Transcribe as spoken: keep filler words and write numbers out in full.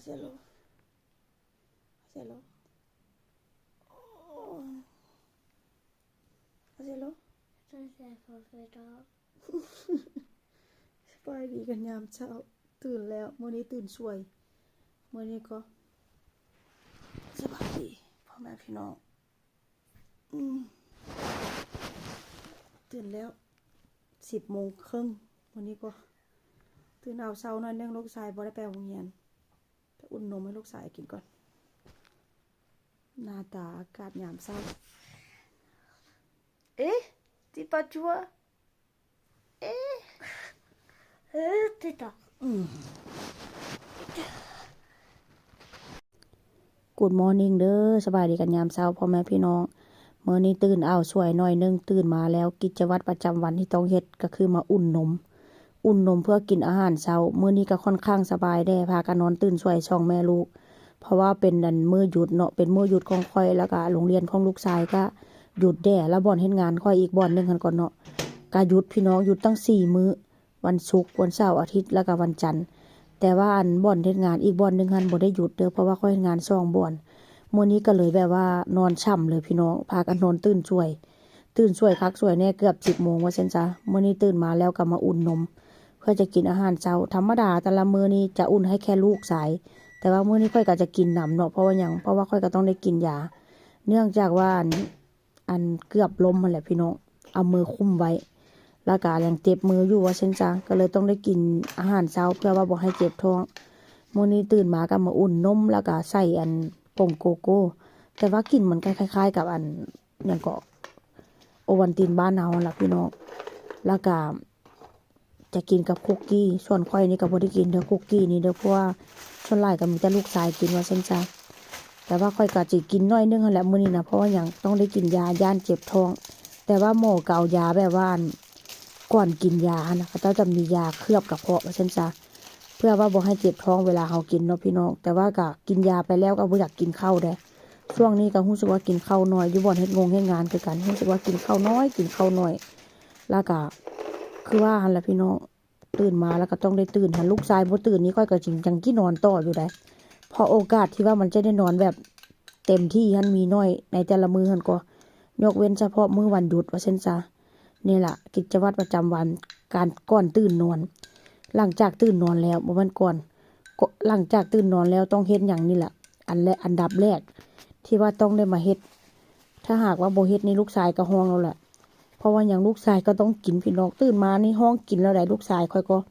Hello. Hello. Hello. Hello. สบายดีกันยามเช้า ตื่นแล้ว มื้อนี้ตื่นสวย มื้อนี้ก็ สบายดี พ่อแม่พี่น้อง อืม ตื่นแล้ว สิบโมงครึ่ง มื้อนี้ก็ ตื่นเอาเช้าหน่อยหนึ่ง ลูกชายบ่ได้ไปโรงเรียน ไปอุ่นนมให้ลูกชายกินก่อน หน้าตาอากาศยามเช้า เอ๊ะ จิปาจัว เอ๊ะ เอ๊ะ ติดต่อ อืม Good morning เด้อ สบายดีกันยามเช้าพ่อแม่พี่น้อง มื้อนี้ตื่นเอาสวยหน่อยหนึ่ง ตื่นมาแล้วกิจวัตรประจำวันที่ต้องเฮ็ดก็คือมาอุ่นนม อุ่นนมเพื่อกินอาหารเช้า มื้อนี้ก็ค่อนข้างสบายแด่ พากันนอนตื่นสวยสองแม่ลูก เพราะว่าเป็นอันมื้อหยุดเนาะ เป็นมื้อหยุดของข้อย แล้วก็โรงเรียนของลูกชายก็หยุดแด่ แล้วบ่อนเฮ็ดงานข้อยอีกบ่อนหนึ่งหั่นก่อนเนาะ ก็หยุดพี่น้อง หยุดตั้งสี่มื้อ วันศุกร์ วันเสาร์ อาทิตย์ แล้วก็วันจันทร์ แต่ว่าอันบ่อนเฮ็ดงานอีกบ่อนหนึ่งหั่นบ่ได้หยุดเด้อ เพราะว่าข้อยเฮ็ดงานสองบ่อน มื้อนี้ก็เลยแบบว่านอนฉ่ำเลยพี่น้อง พากันนอนตื่นสวย ตื่นสวยคักสวยแน่ เกือบสิบโมงว่าซั่นซะ มื้อนี้ตื่นมาแล้วก็มาอุ่นนม เพื่อจะกินอาหารเช้า ธรรมดาแต่ละมื้อนี้จะอุ่นให้แค่ลูกชาย แต่ว่ามื้อนี้ข้อยก็จะกินนำเนาะ เพราะว่าหยัง เพราะว่าข้อยก็ต้องได้กินยา เนื่องจากว่าอัน อันเกือบล้มหั่นแหละพี่น้อง เอามือคุมไว้ แล้วก็ยังเจ็บมืออยู่ว่าซั่นซะ ก็เลยต้องได้กินอาหารเช้าเพื่อว่าบ่ให้เจ็บท้อง มื้อนี้ตื่นมาก็มาอุ่นนม แล้วก็ใส่อันผงโกโก้ แต่ว่ากลิ่นมันก็คล้ายๆกับอัน หยังเกาะ โอวัลตินบ้านเฮาหั่นล่ะพี่น้อง แล้วก็จะกินกับคุกกี้ ส่วนข้อยนี่ก็บ่ได้กินเด้อคุกกี้นี่เด้อ เพราะว่าส่วนหลายก็มีแต่ลูกชายกินว่าซั่นซะ แต่ว่าข้อยก็สิกินหน่อยหนึ่งหั่นแหละมื้อนี้นะ เพราะว่าหยัง ต้องได้กินยา ย้านเจ็บท้อง แต่ว่าหมอก็เอายาแบบว่าอัน ก่อนกินยาหั่นนะ เขาเจ้าจะมียาเคลือบกระเพาะว่าซั่นซะ เพื่อว่าบ่ให้เจ็บท้องเวลาเฮากินเนาะพี่น้อง แต่ว่าก็กินยาไปแล้วก็บ่อยากกินข้าวเด้ ช่วงนี้ก็รู้สึกว่ากินข้าวน้อย อยู่บ่อนเฮ็ดงงเฮ็ดงานคือกัน รู้สึกว่ากินข้าวน้อย กินข้าวน้อย แล้วก็คือว่าหั่นล่ะพี่น้อง ตื่นมาแล้วก็ต้องได้ตื่น หั้นลูกชายบ่ตื่นนี่ข้อยก็สิจั่งขี้นอนต่ออยู่ได๋ เพราะโอกาสที่ว่ามันจะได้นอนแบบเต็มที่หั้นมีน้อย ในแต่ละมื้อหั้นก็ ยกเว้นเฉพาะมื้อวันหยุดว่าซั่นซะ นี่ล่ะกิจวัตรประจำวัน การก่อนตื่นนอน หลังจากตื่นนอนแล้ว บ่แม่นก่อน ก็ หลังจากตื่นนอนแล้วต้องเฮ็ดหยังนี่ล่ะ อันแรก อันดับแรก ที่ว่าต้องได้มาเฮ็ด ถ้าหากว่าบ่เฮ็ดนี่ลูกชายก็ฮ้องแล้วแหละ เพราะว่าหยัง ลูกชายก็ต้องกินพี่น้อง ตื่นมานี่ฮ้องกินแล้วได๋ ลูกชายข้อยก็